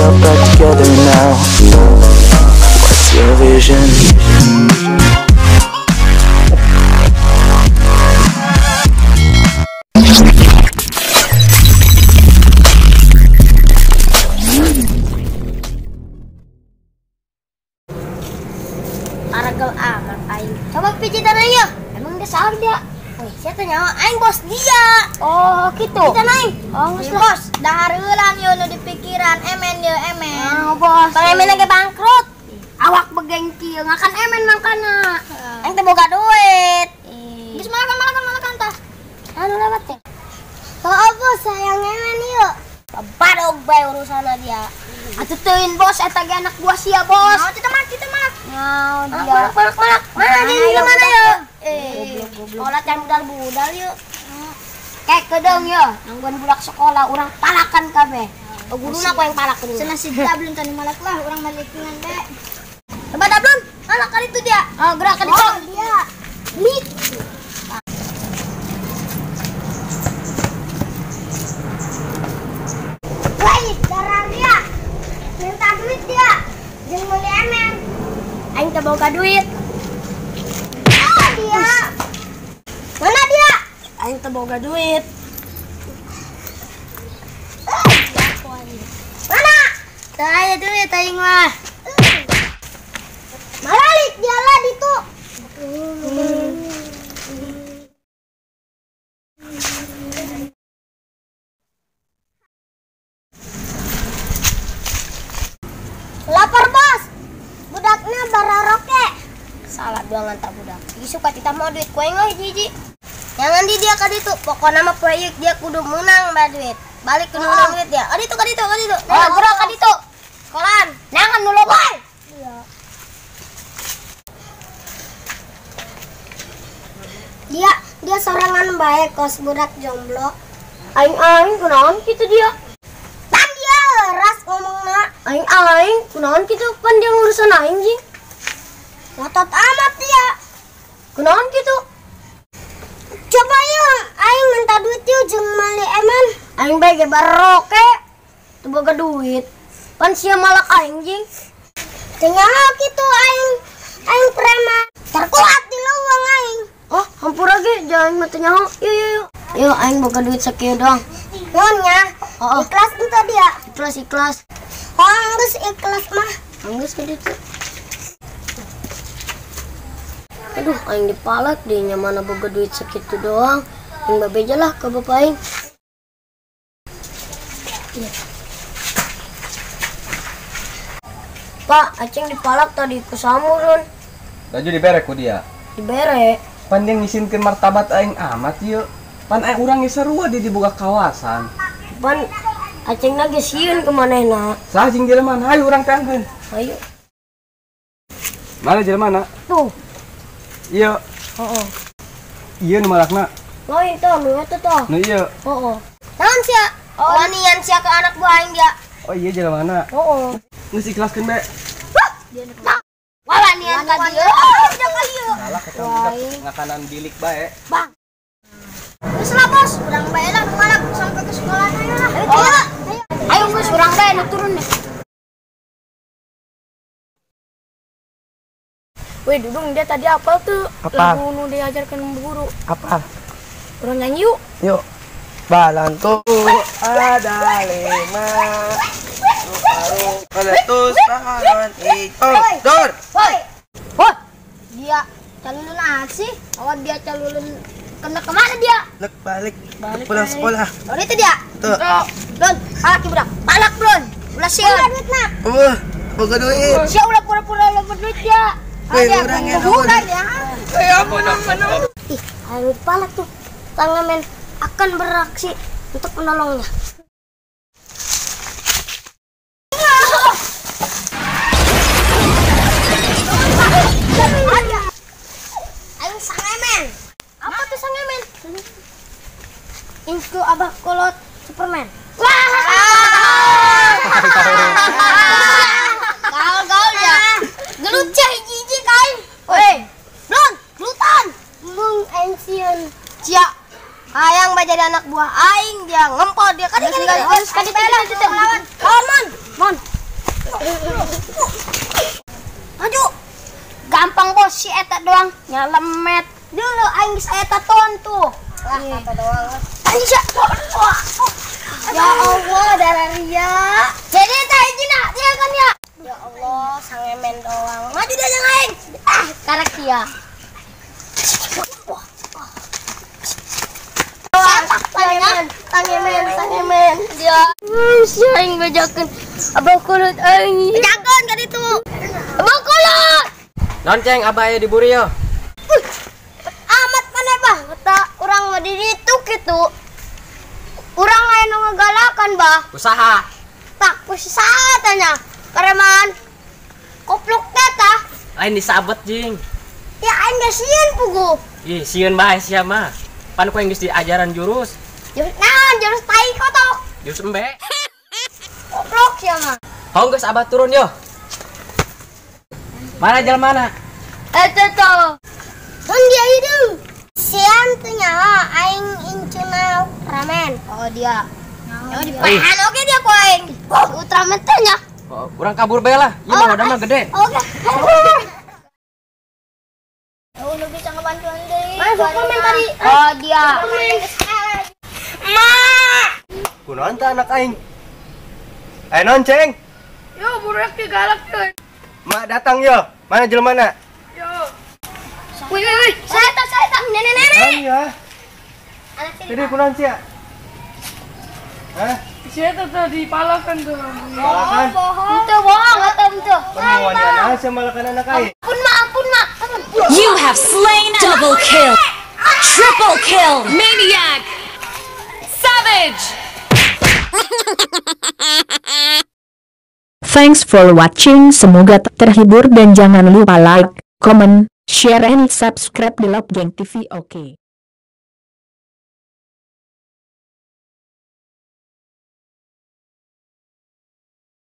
yourself back together now. What's your vision? Aragel amat aing. Coba pijitan aja. Emang dia salah dia? Wih, siapa nyawa aing bos dia. Oh, gitu. Pijitan aing. Oh, geus bos. Dahar heulan yo nu di pikiran emen ye emen. Oh, bos. Bang emen ge bangkrut. Awak begeng kieu ngakan emen mangkana. Aing teh boga duit. Geus malakan tah. Anu lewat teh. Oh, bos sayang emen yeuh. Badog bae urusanna dia. Atuh teuin bos eta ge anak buah sia bos. Nah, kita mah. Nah, dia. Malak. Mana dia mana yo? Goblok. Sekolah can budal-budal yeuh. Kek kedeung yeuh, nangguan budak sekolah urang palakan kabeh. Oh, guruna ku yang palak guruna. Cenah si Dablun tadi malak lah urang malikingan be. Coba Dablun, malak kali itu dia. Oh, gerak ka ditu. Dia. Lit. Woi, darah dia. Minta duit dia. Jeung meuli emen. Aing teu boga duit. Oh, dia. Mana dia? Aing teu boga duit. Mana? Teu aya duit aing mah. Maralik dia lah ditu. Lapar bos. Budaknya bararoke. Salah dua ngantar budak. Ih suka kita mau duit ku aing lah hiji-hiji. Jangan di dia ka ditu. Pokona mah poe ieu dia kudu meunang bae duit. Balik kudu meunang duit dia. Ka ditu. Oh, gerak ka ditu. Sekolahan. Nangan nu loba. Iya. Dia sorangan bae kos budak jomblo. Aing kunaon kitu dia? Pan dia ras ngomongna. Aing kunaon kitu pan dia ngurusan aing jing. Ngotot amat dia. Kunaon kitu? Coba yuk, aing minta duit yuk jeung meuli emen. Aing bae ge baroke. Teu boga duit. Pan sia malak aing jing. Teu nyaho kitu aing preman. Terkuat di leuweung aing. Oh, hampura ge jangan mah teu nyaho. Yuk. Yuk aing boga duit sakieu doang. Nuhun nya. Oh. Ikhlas henteu dia? Ikhlas. Oh, geus ikhlas mah. Geus ka ditu. Aduh, aing dipalak deh nya mana boga duit segitu doang. Aing babeja lah ke bapak aing. Iya. Pak, acing dipalak tadi ku samurun. Laju dibere ku dia. Dibere. Pan dia ngisinkeun martabat aing amat ieu. Pan aing urang geus sarua dia diboga kawasan. Pan acing na geus sieun ke manehna. Saha jeung jelema hayu urang teangkeun. Hayu. Mana jelemana? Tuh. Iya. Heeh. Iya nu malakna. Lain tah nu eta tah. Nu ieu. Heeh. Naon sia? Oh, wanian sia ke anak buah aing dia. Oh iya jelemana. Heeh. Geus ikhlaskeun be. Wah, wanian ka dieu. Salah ketemu budak ngakanan bilik bae. Bang. Geus lah bos, urang bae lah nu malak sampai ke sekolah ayo lah. Ayo geus urang bae nu turun deh. Weh, Dudung, dia tadi apa tuh? Apa? Lagu nu diajarkan guru. Apa? Urang nyanyi yuk. Yuk. Balangku ada 5. Rupa-rupa tangan hijau. Dor. Woi. Woi. Dia calulun sih. Oh, dia calulun kena kemana dia? Lek balik. Pulang sekolah. Oh, itu dia. Tuh. Blon, palak budak. Palak, Blon. Ulah sieun. Boga duitna. Wah, boga duit. Sia ulah pura-pura lompat duit dia. Weh, urang yang Bukan ya. Ih, ayo palak tuh. Tangamen akan beraksi untuk menolongnya. Aing sangemen. Apa tuh sangemen? Ingku abah kolot Superman. Wah! Gaul-gaul ya. Gelut cah hiji-hiji kain. Woi, Blon, gelutan. Mung aing sieun. Cia, hayang bae jadi anak buah aing dia ngempot dia. Kadi doang nyalemet. Dulu aing geus aya tatoan tuh. Lah tato doang. Anjing sia. Ya Allah, darah ria. Jadi tah hijina dia kan ya. Ya Allah, sangemen doang. Maju dia jeung aing. Ah, karek sia. Sangemen, sangemen. Dia. Si aing bejakeun abah kulut aing. Bejakeun ka ditu. Abah kulut. Naon ceng abah aya diburi yo. Amat maneh bah, kata urang mah di ditu kitu. Urang aya nu ngagalakan bah. Usaha. Tak usaha tanya. Preman. Koplok teh tah. Lain disabet jing. Ya aing geus sieun pugu. Ih, sieun bae sia mah. Pan ku geus diajaran jurus. Jurus naon? Jurus tai kotok. Jurus embe. Koplok sia mah. Hong geus abah turun yo. Mana jalan mana? Eta tuh. Kan dia itu. Sian tuh nyawa aing incuna ramen. Oh dia. Oh dipahan oke dia ku aing. Ultraman teh nya. Oh, urang kabur bae lah. Ieu mah mah gede. Oke. Oh, nu bisa ngebantuan deui. Mana komen tadi? Oh dia. Ma. Kunaon tah anak aing? Ayo naon ceng? Yo budak teh galak teh. Mak datang yo. Mana jelema na? Yo. Wih, wih, wih. Saya tak, nenek-nenek. Iya. Jadi kunaon sia? Hah? Sia tuh dipalakan tuh. Palakan? Itu bohong atau itu? Pemuannya sia malakan anak aing. Ampun mak, ampun mak. You have slain double kill. Triple kill. Maniac. Savage. Thanks for watching. Semoga terhibur dan jangan lupa like, comment, share and subscribe di Love Gang TV. Oke.